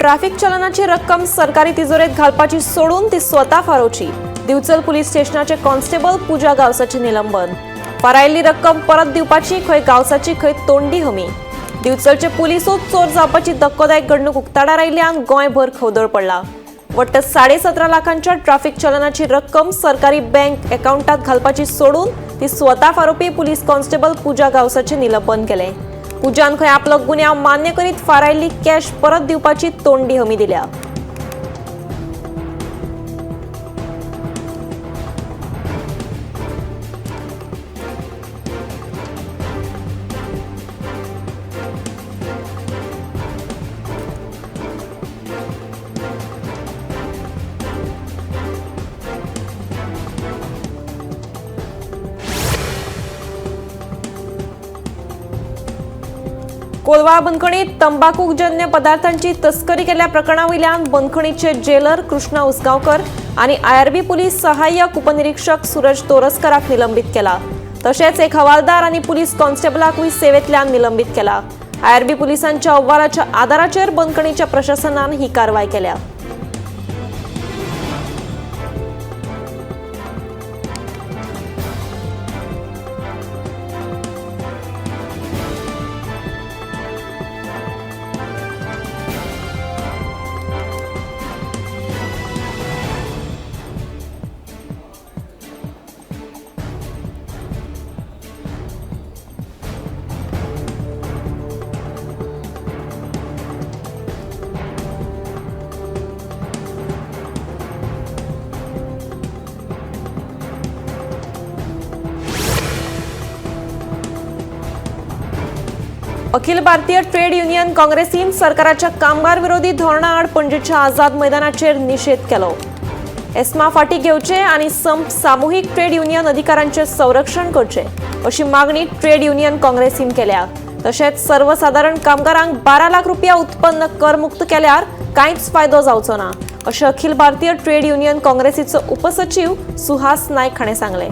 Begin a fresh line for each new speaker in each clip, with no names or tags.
Traffic चलनाची रक्कम सरकारी तिजोरेत घालपाची सोडून ती स्वता फारोवची. दिवचल पुलीस स्टेशनाचे कॉन्स्टेबल पूजा गांवसाचे निलंबन. फारायल्ली रक्कम परत दिवपाची खंय गांवसाची खंय तोंडी हमी. दिवचलचे पुलिसूच चोर जावपाची धक्कोदायक घडणूक उक्ताडार आयिल्ल्यान गोंयभर खवदळ पडला. वट्ट 17.5 लाखांच्या ट्रॅफिक चलनाची रक्कम सरकारी बँक अकाउंटात घालपाची सोडून ती स्वता फारोवपी पुलीस कॉन्स्टेबल पूजा गांवसाचे निलंबन केलें. पूजान खंय आपलो गुन्यांव मान्य करीत फारायल्ली कॅश परत दिवपाची तोंडी हमी दिल्या. कोलवाळ बंदखणीत तंबाखूजन्य पदार्थांची तस्करी केल्ल्या प्रकरणावयल्यान बंदखणीचे जेलर कृष्णा उसगांवकर आनी आयआरबी पुलीस सहाय्यक उपनिरीक्षक सूरज तोरस्कराक निलंबीत केला. तशेंच एक हवालदार आनी पुलीस कॉन्स्टेबलाकूय सेवेंतल्यान निलंबीत केला. आयआरबी पुलिसांच्या अहवालाच्या आदाराचेर बंदखणीच्या प्रशासनान ही कारवाय केल्या. अखिल भारतीय ट्रेड युनियन काँग्रेसीन सरकाराच्या कामगार विरोधी धोरणाआड पणजेच्या आझाद मैदानाचेर निशेध केलो. एस्मा फाटी घेवचे आनी संप सामुहीक ट्रेड युनियन अधिकारांचे संरक्षण करचे अशी मागणी ट्रेड युनियन काँग्रेसीन केल्या. तशेंच सर्वसाधारण कामगारांक 12 लाख रुपया उत्पन्न करमुक्त केल्यार कांयच फायदो जावचो ना अशें अखिल भारतीय ट्रेड युनियन काँग्रेसीचो उपसचीव सुहास नायक हाणें सांगलें.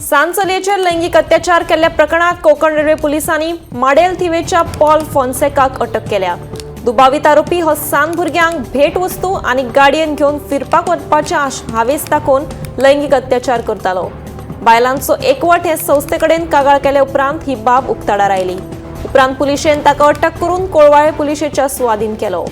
सान चलयेचेर लैंगिक अत्याचार केल्ल्या प्रकरणात कोकण रेल्वे पुलिसांनी माडेल थिवेच्या पॉल फोन्सेकाक अटक केल्या. दुबावीत आरोपी हो सान भुरग्यांक भेटवस्तू आनी गाडयेन घेवन फिरपाक वचपाचे हावेस दाखोवन लैंगिक अत्याचार करतालो. बायलांचो एकवट हे संस्थे कडेन कागाळ केल्या उपरांत ही बाब उक्ताडार आयली. उपरांत पुलिशेन ताका अटक करून कोळवाळे पुलिशेच्या सुवादीन केलो.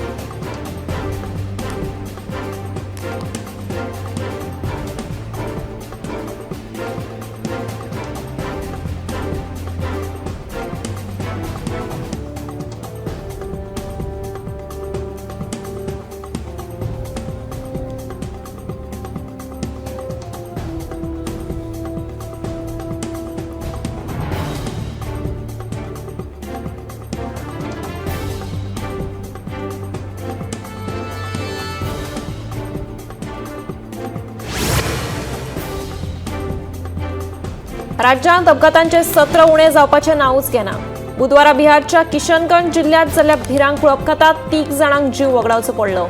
राज्यांत अपघातांचे सत्र उणे जावपाचें नांवूच घेना. बुधवारा बिहारच्या किशनगंज जिल्ह्यांत जाल्ल्या भिरांकूळ अपघातात 3 जाणांक जीव वगडावचो पडलो.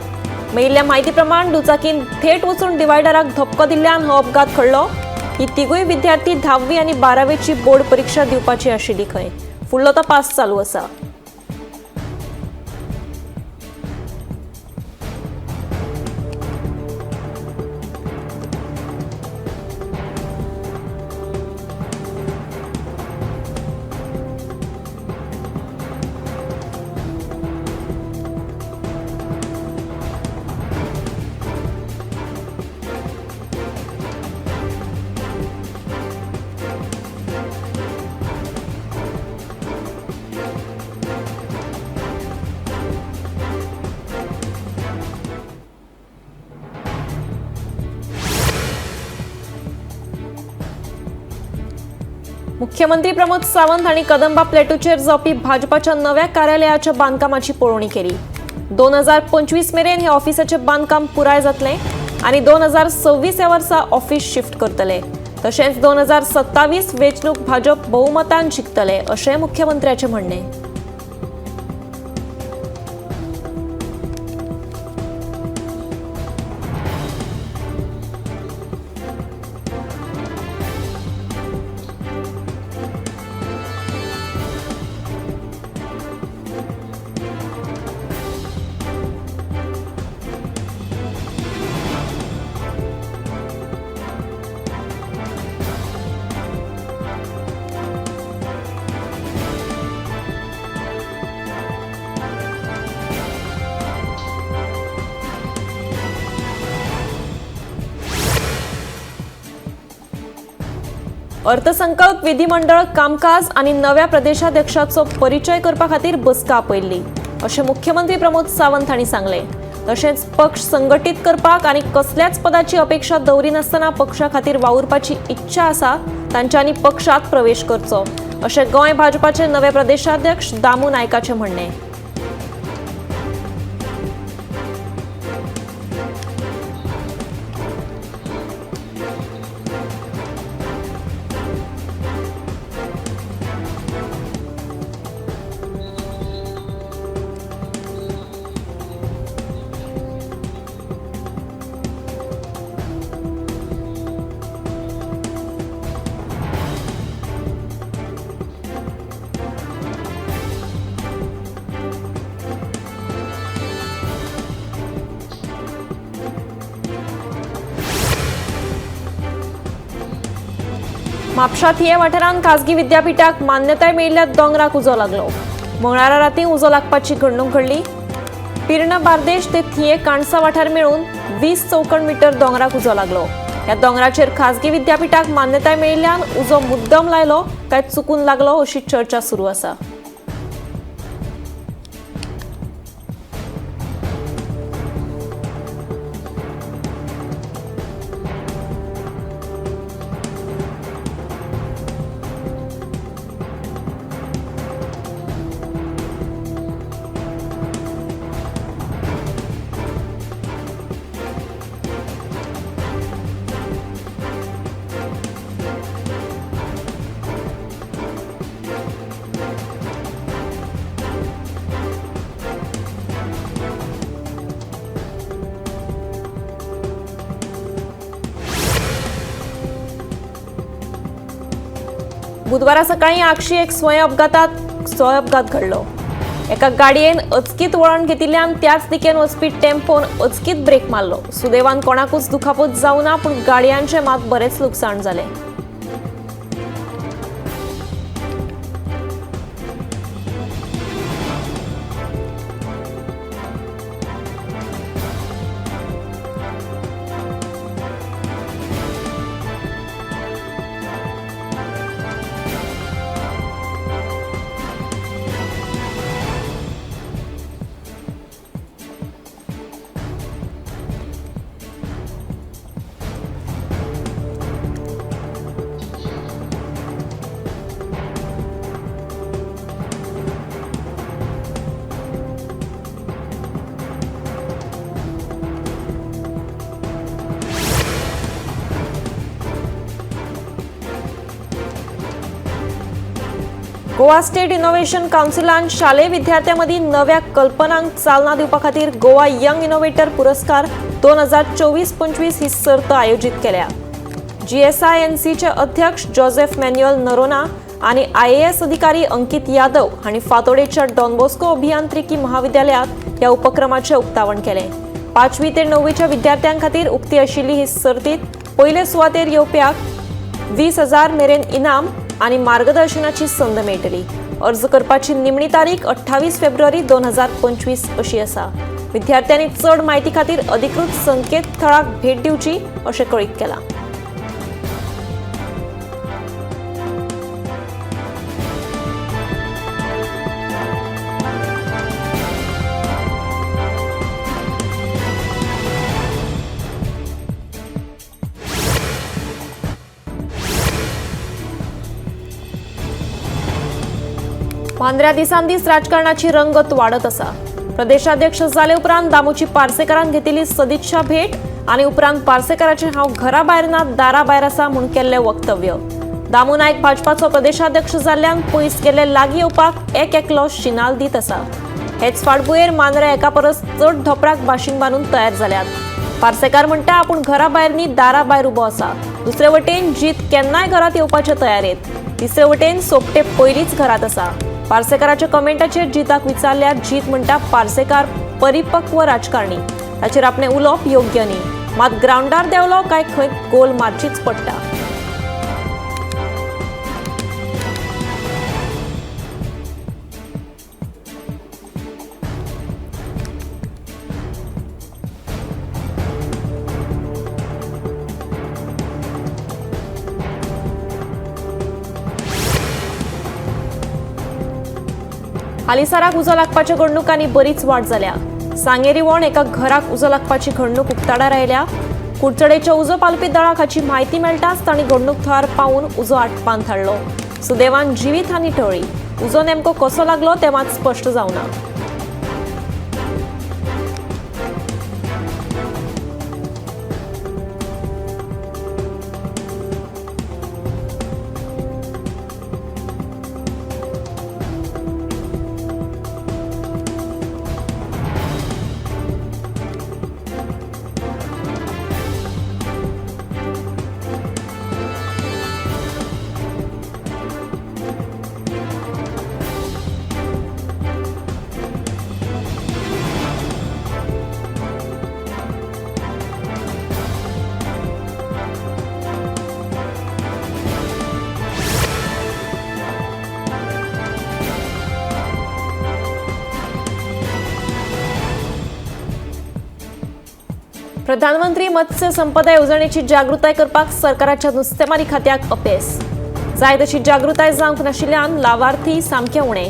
मेळिल्ल्या म्हायती प्रमाण दुचाकीन थेट वचून डिवायडराक धपको दिल्ल्यान हो अपघात घडलो. ही तिगूय विद्यार्थी 10वी आनी 12वीची बोर्ड परिक्षा दिवपाची आशिल्ली खंय. फुडलो तपास चालू आसा. मुख्यमंत्री प्रमोद सावंत हांणी कदंबा प्लॅटूचेर जावपी भाजपाच्या नव्या कार्यालयाच्या बांदकामाची पळोवणी केली. 2025 मेरेन हे ऑफिसाचें बांदकाम पुराय जातलें आनी 2026 ह्या वर्सा ऑफिस शिफ्ट करतले. तशेंच 2027 वेंचणूक भाजप बहुमतान जिखतले अशें मुख्यमंत्र्याचें म्हणणें. अर्थसंकल्प विधिमंडळ कामकाज आनी नव्या प्रदेशाध्यक्षाचो परिचय करपा खातीर बसका आपयल्ली अशें मुख्यमंत्री प्रमोद सावंत हांणी सांगलें. तशेंच पक्ष संघटीत करपाक आनी कसल्याच पदाची अपेक्षा दवरिनासतना पक्षा खातीर वावुरपाची इच्छा आसा तांच्यांनी पक्षात प्रवेश करचो अशें गोंय भाजपाचे नवे प्रदेशाध्यक्ष दामू नायकाचें म्हणणें. म्हापशा थिये वाठारांत खाजगी विद्यापीठाक मान्यताय मेळिल्ल्या दोंगराक उजो लागलो. मंगळारा राती उजो लागपाची घडणूक घडली. पिर्ण बार्देश ते थिये काणसा वाठार मेळून 20 चौखण मिटर दोंगराक उजो लागलो. ह्या दोंगराचेर खाजगी विद्यापीठाक मान्यताय मेळिल्ल्यान उजो मुद्दम लायलो काय चुकून लागलो अशी चर्चा सुरू आसा. बुधवारा सकाळी आगशी एक स्वयं अपघात घडलो. एका गाडयेन अचकीत वळण घेतिल्ल्यान त्याच दिकेन वचपी टेम्पोन अचकीत ब्रेक मारलो. सुदैवान कोणाकूच दुखापत जावना, पूण गाडयांचें मात बरेंच लुकसाण जालें. गोवा स्टेट इनोव्हेशन कावन्सिलान शालेय विद्यार्थ्यां मदीं नव्या कल्पनांक चालना दिवपा खातीर गोवा यंग इनोव्हेटर पुरस्कार 2024-25 ही सर्त आयोजीत केल्या. जीएसआयएनसीचे अध्यक्ष जोसेफ मॅन्युअल नरोना आनी आयएएस अधिकारी अंकित यादव हांणी फातोडेच्या डॉन बॉस्को अभियांत्रिकी महाविद्यालयांत ह्या उपक्रमाचें उक्तावण केलें. 5वी ते 9वीच्या विद्यार्थ्यां खातीर उक्ती आशिल्ली ही सर्तीत पयले सुवातेर येवप्याक 20,000 मेरेन इनाम आनी मार्गदर्शनाची संद मेळटली. अर्ज करपाची निमणी तारीख 28 फेब्रुवारी 2025 अशी आसा. विद्यार्थ्यांनी चड म्हायती खातीर अधिकृत संकेतथळाक भेट दिवची अशें कळीत केलां. मांद्र्या दिसान दीस राजकारणाची रंगत वाडत आसा। प्रदेशाध्यक्ष जाले उपरांत दामूची पार्सेकारान घेतिल्ली सदिच्छा भेट आनी उपरांत पार्सेकाराचें हांव घरा भायर ना दारा भायर आसा म्हूण केल्लें वक्तव्य। दामू नायक भाजपाचो प्रदेशाध्यक्ष जाल्ल्यान पयस गेल्ले लागीं येवपाक एक एकलो शिनाल दीत आसा। हेच फाटभुंयेर मांद्र्या एका परस चड धोपराक बाशींग बांदून तयार जाल्यात। पार्सेकार म्हणटा आपूण घरा भायर न्ही दारा भायर उबो आसा। दुसरे वटेन जीत केन्नाय घरात येवपाचे तयारेत। तिसरे वटेन सोपटे पयलींच घरात आसा। पार्सेकाराच्या कमेंटाचेर जीताक विचारल्यार जीत म्हणटा पार्सेकार परिपक्व राजकारणी, ताचेर आपणें उलोवप योग्य न्ही, मात ग्रावंडार देंवलो काय खंय गोल मारचीच पडटा। हालींसराक उजो लागपाच्या घडणुकांनी बरीच वाड जाल्या। सांगेरी वण एका घराक उजो लागपाची घडणूक उक्ताडार आयल्या। कुडचडेच्या उजो पालपी दळाक हाची म्हायती मेळटाच तांणी घडणूक थळार पावून उजो आटपांत हाडलो। सुदैवान जिवीत हानी टळ्ळी। उजो नेमको कसो लागलो तें मात स्पश्ट जावना। प्रधानमंत्री मत्स्य संपदा येवजणेची जागृताय करपाक सरकाराच्या नुस्तेमारी खात्याक अपेस। जाय तशी जागृताय जावंक नाशिल्ल्यान लावार्थी सामके उणे।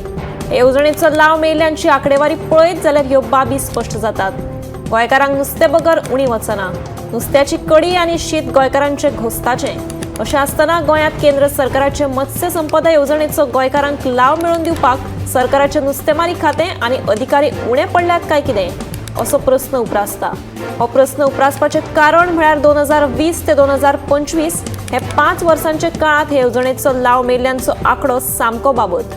येवजणेचो लाव मेळिल्ल्यांची आंकडेवारी पळयत जाल्यार ह्यो बाबी स्पश्ट जातात। गोंयकारांक नुस्तें बगर उणी वचना। नुस्त्याची कडी आनी शीत गोंयकारांचे घोस्ताचें। अशें आसतना गोंयांत केंद्र सरकाराचे मत्स्य संपदा येवजणेचो गोंयकारांक लाव मेळोवन दिवपाक सरकाराचें नुस्तेमारी खातें आनी अधिकारी उणे पडल्यात काय कितें असो प्रस्न उप्रासता। हो प्रस्न उप्रासपाचें कारण म्हळ्यार 2020 ते 2025 हे 5 वर्सांच्या काळांत हे येवजणेचो लाव मेळिल्ल्यांचो आंकडो सामको बाबत।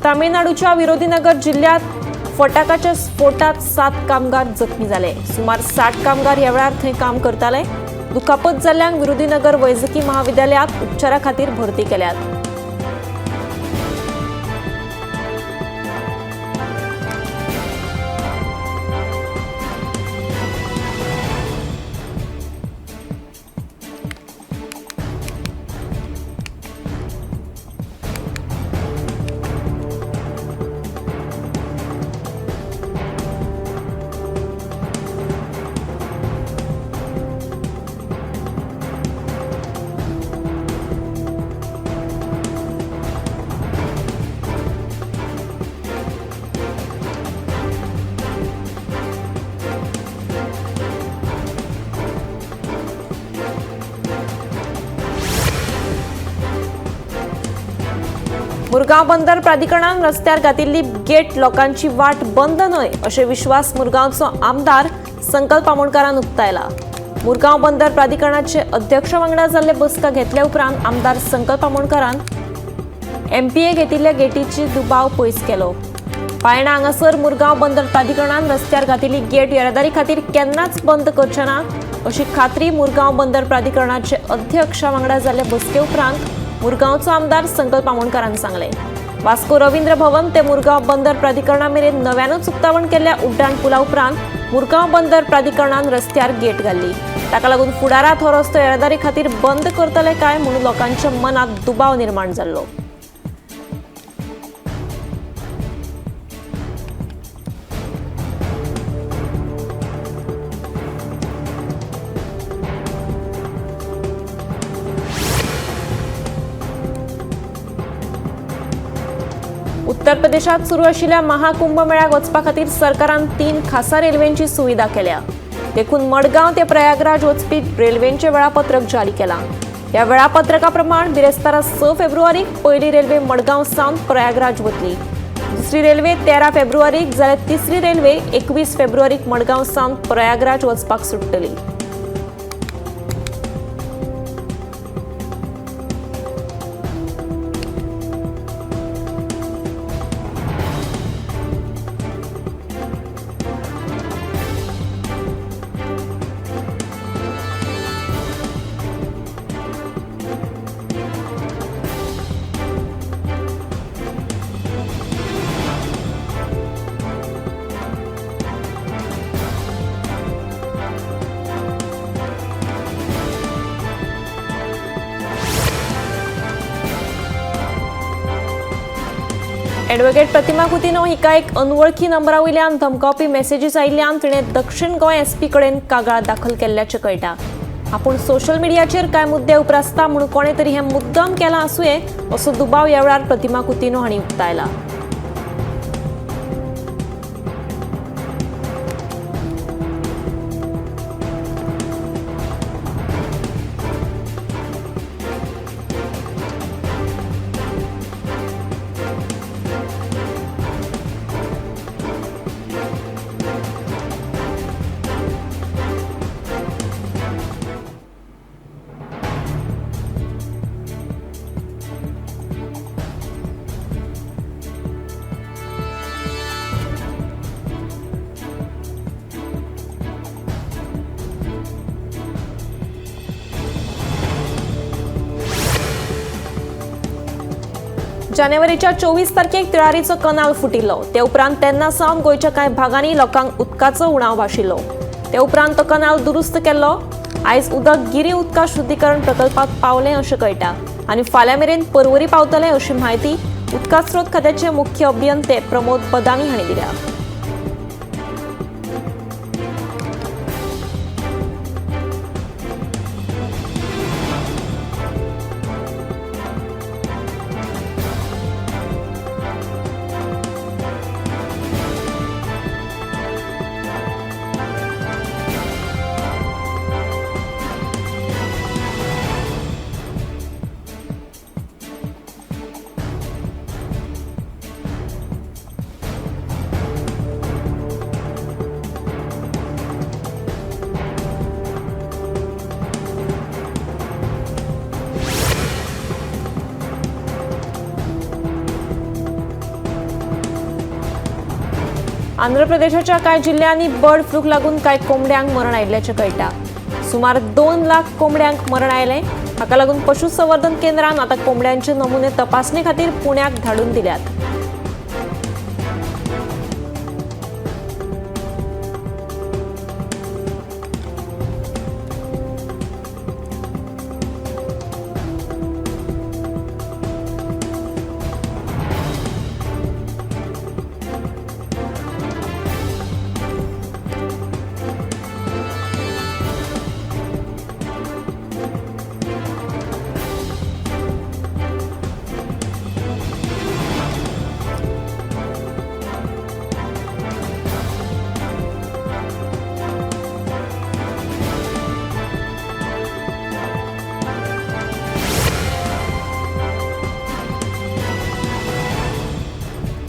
तामिळनाडूच्या विरोधीनगर जिल्ह्यात फटाकाच्या स्फोटात 7 कामगार जखमी जाले। सुमार 60 कामगार ह्या वेळार थंय काम करताले। दुखापत जाल्ल्यांक विरोधीनगर वैजकी महाविद्यालयात उपचारा खातीर भरती केल्यात। मुरगांव बंदर प्राधिकरणान रस्त्यार घातिल्ली गेट लोकांची वाट बंद न्हय अशें विश्वास मुरगांवचो आमदार संकल्प आमोणकारान उक्तायला। मुरगांव बंदर प्राधिकरणाचे अध्यक्ष वांगडा जाल्ले बसका घेतल्या उपरांत आमदार संकल्प आमोणकारान एमपीए घेतिल्ल्या गेटीची दुबाव पयस केलो। पायणा हांगासर मुरगांव बंदर प्राधिकरणान रस्त्यार घातिल्ली गेट येरादारी खातीर केन्नाच बंद करचे ना अशी खात्री मुरगांव बंदर प्राधिकरणाचे अध्यक्ष वांगडा जाल्ले बसके उपरांत मुरगांवचो आमदार संकल्प आमोणकारान सांगलें। वास्को रवींद्र भवन ते मुरगांव बंदर प्राधिकरणा मेरेन नव्यानूच उक्तावण केल्ल्या उड्डाण पुला उपरांत मुरगांव बंदर प्राधिकरणान रस्त्यार गेट घाल्ली। ताका लागून फुडारांत हो रस्तो येरादारी खातीर बंद करतले काय म्हणून लोकांच्या मनात दुबाव निर्माण जाल्लो। उत्तर प्रदेशात सुरू आशिल्ल्या महाकुंभ मेळ्याक वचपा खातीर सरकारान 3 खासा रेल्वेंची सुविधा केल्या. देखून मडगांव ते प्रयागराज वचपी रेल्वेंचे वेळापत्रक जारी केलां. ह्या वेळापत्रका प्रमाण बिरेस्तारा 6 फेब्रुवारीक पयली रेल्वे मडगांव सावन प्रयागराज वतली. दुसरी रेल्वे 13 फेब्रुवारीक जाल्यार तिसरी रेल्वे 21 फेब्रुवारीक मडगांव सावन प्रयागराज वचपाक सुट्टली. एडवोकेट प्रतिमा कुतिन्हो हिका एक अनवळखी नंबरा वयल्यान धमकावपी मेसेजीस आयिल्ल्यान तिणें दक्षिण गोंय एसपी कडेन कागाळ दाखल केल्ल्याचें कळटा. आपूण सोशल मिडियाचेर कांय मुद्दे उप्रासता म्हूण कोणें तरी हें मुद्दम केलां आसुये असो दुबाव ह्या वेळार प्रतिमा कुतिन्हो हांणी उक्तायला. जानेवारीच्या 24 तारखेक तिळारीचो कनाल फुटिल्लो. ते उपरांत तेन्ना सावन गोंयच्या कांय भागांनी लोकांक उदकाचो उणाव भाशिल्लो. ते उपरांत तो कनाल दुरुस्त केल्लो. आयज उदक गिरी उदका शुद्धीकरण प्रकल्पात पावलें अशें कळटा आनी फाल्यां मेरेन परवरी पावतलें अशी म्हायती उदका स्रोत खात्याचे मुख्य अभियंते प्रमोद बदामी हांणी दिल्या. आंध्र प्रदेशाच्या कांय जिल्ल्यांनी बर्ड फ्लूक लागून कांय कोंबड्यांक मरण आयिल्ल्याचें कळटा. सुमार 2 लाख कोंबड्यांक मरण आयलें. हाका लागून पशुसंवर्धन केंद्रान आतां कोंबड्यांचे नमुने तपासणे खातीर पुण्याक धाडून दिल्यात.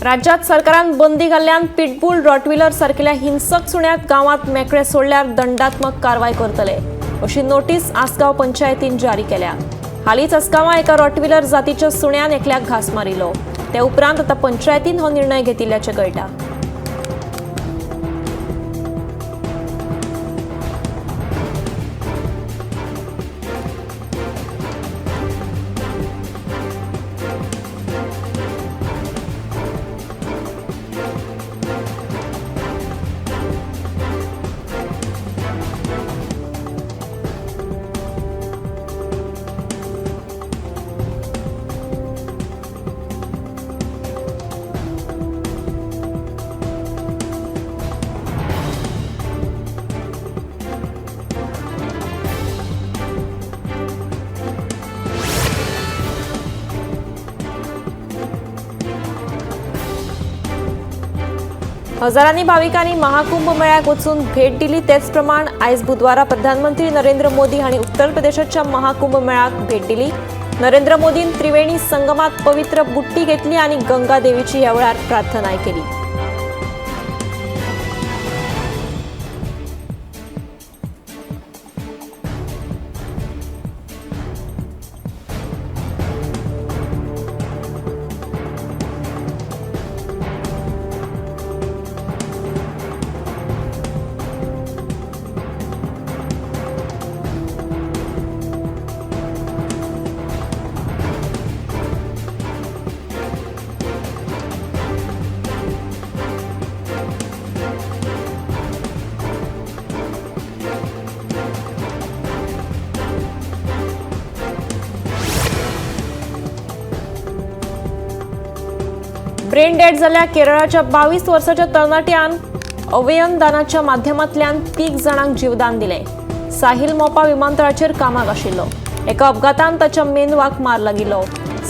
राज्यात सरकारान बंदी घाल्ल्यान पिटबुल रॉटविलर सारकेल्या हिंसक सुण्याक गांवांत मेकळे सोडल्यार दंडात्मक कारवाय करतले अशी नोटीस आसगांव पंचायतीन जारी केल्या. हालींच आसगांवां एका रॉटविलर जातीच्या सुण्यान एकल्याक घास मारिल्लो. ते उपरांत आतां पंचायतीन हो निर्णय घेतिल्ल्याचें कळटा. हजारांनी भाविकांनी महाकुंभ मेळ्याक वचून भेट दिली. तेच प्रमाण आयज बुधवारा प्रधानमंत्री नरेंद्र मोदी हांणी उत्तर प्रदेशाच्या महाकुंभ मेळ्याक भेट दिली. नरेंद्र मोदीन त्रिवेणी संगमात पवित्र बुट्टी घेतली आनी गंगा देवीची ह्या वेळार प्रार्थनाय केली. ब्रेन डेड जाल्ल्या केरळाच्या 22 वर्साच्या तरणाट्यान अवयवदानाच्या माध्यमांतल्यान 3 जाणांक जीवदान दिलें. साहिल मोपा विमानतळाचेर कामाक आशिल्लो. एका अपघातान ताच्या मेंदवाक मार लागिल्लो.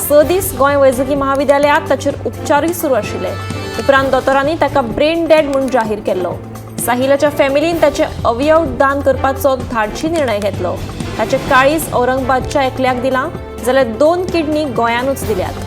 6 दीस गोंय वैजकी महाविद्यालयांत ताचेर उपचारूय सुरू आशिल्ले. उपरांत दोतोरांनी ताका ब्रेन डेड म्हूण जाहीर केल्लो. साहिलाच्या फॅमिलीन ताचे अवयव दान करपाचो धाडशी निर्णय घेतलो. ताचें काळीज औरंगाबादच्या एकल्याक दिलां जाल्यार 2 किडनी गोंयानूच दिल्यात.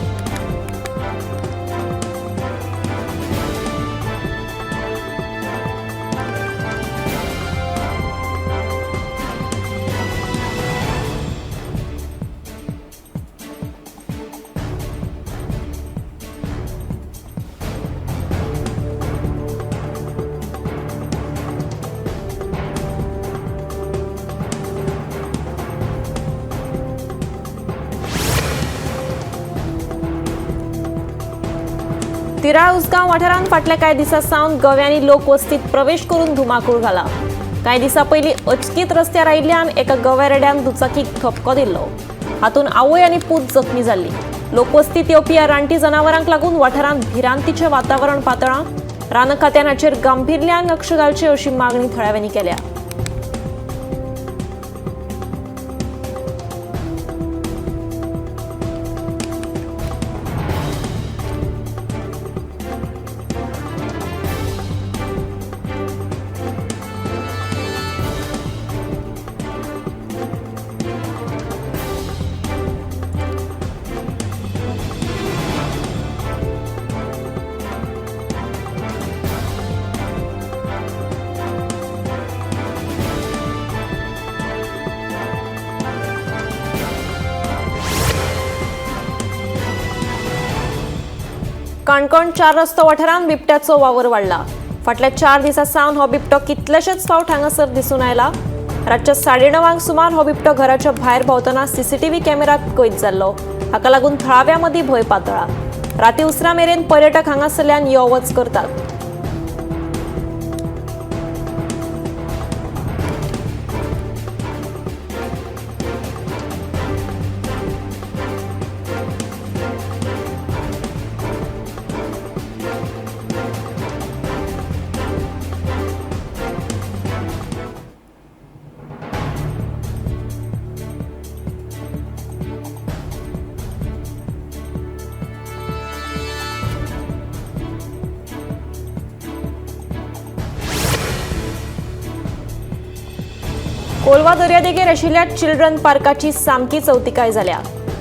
तिराळ उसगांव वाठारांत फाटल्या कांय दिसां सावन गव्यांनी लोकवस्तीत प्रवेश करून धुमाकूळ घाला. कांय दिसां पयलीं अचकीत रस्त्यार आयिल्ल्यान एका गव्या रेड्यान दुचाकीक धपको दिल्लो. हातूंत आवय आनी पूत जखमी जाल्ली. लोकवस्तीत येवपी ह्या रानटी जनावरांक लागून वाठारांत भिरांतीचें वातावरण पातळां. रान खात्यान हाचेर गांभिर्यान लक्ष घालचें अशी मागणी थळाव्यांनी केल्या. काणकोण 4 रस्तो वाठारांत बिबट्याचो वावर वाडला. फाटल्या 4 दिसां सावन हो बिबटो कितलेशेच फावट हांगासर दिसून आयला. रातच्या 9:30 सुमार हो बिबटो घराच्या भायर भोंवतना सीसीटीव्ही कॅमेरात कैद जाल्लो. हाका लागून थळाव्या मदीं भंय पातळा. राती उसरां मेरेन पर्यटक हांगासरल्यान यो वच करतात. कोलवा दर्यादेगेर आशिल्ल्या चिल्ड्रन पार्काची सामकी चवतिकाय जाल्या.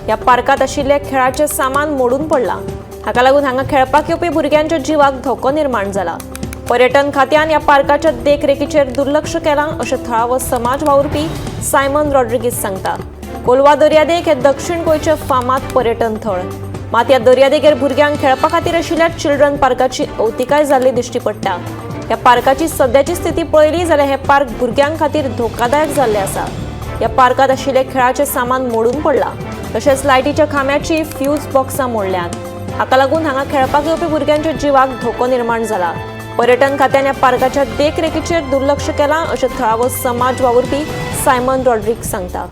ह्या पार्कांत आशिल्ले खेळाचें सामान मोडून पडलां. हाका लागून हांगा खेळपाक येवपी भुरग्यांच्या जिवाक धोको निर्माण जाला. पर्यटन खात्यान ह्या पार्काच्या देखरेखीचेर दुर्लक्ष केलां अशें थळावो समाज वावुरपी सायमन रॉड्रिगीज सांगता. कोलवा दर्यादेग हें दक्षिण गोंयचें फामाद पर्यटन थळ. मात ह्या दर्यादेगेर भुरग्यांक खेळपा खातीर आशिल्ल्या चिल्ड्रन पार्काची अवतिकाय जाल्ली दिश्टी पडटा. ह्या पार्काची सद्याची स्थिती पळयली जाल्यार हें पार्क भुरग्यां खातीर धोकादायक जाल्लें आसा. ह्या पार्कांत आशिल्लें खेळाचें सामान मोडून पडलां. तशेंच लायटीच्या खांब्याची फ्यूज बॉक्सां मोडल्यांत. हाका लागून हांगा खेळपाक येवपी भुरग्यांच्या जिवाक धोको निर्माण जाला. पर्यटन खात्यान ह्या पार्काच्या देखरेखीचेर दुर्लक्ष केलां अशें थळावो समाज वावुरपी सायमन रॉड्रिग्ज सांगता.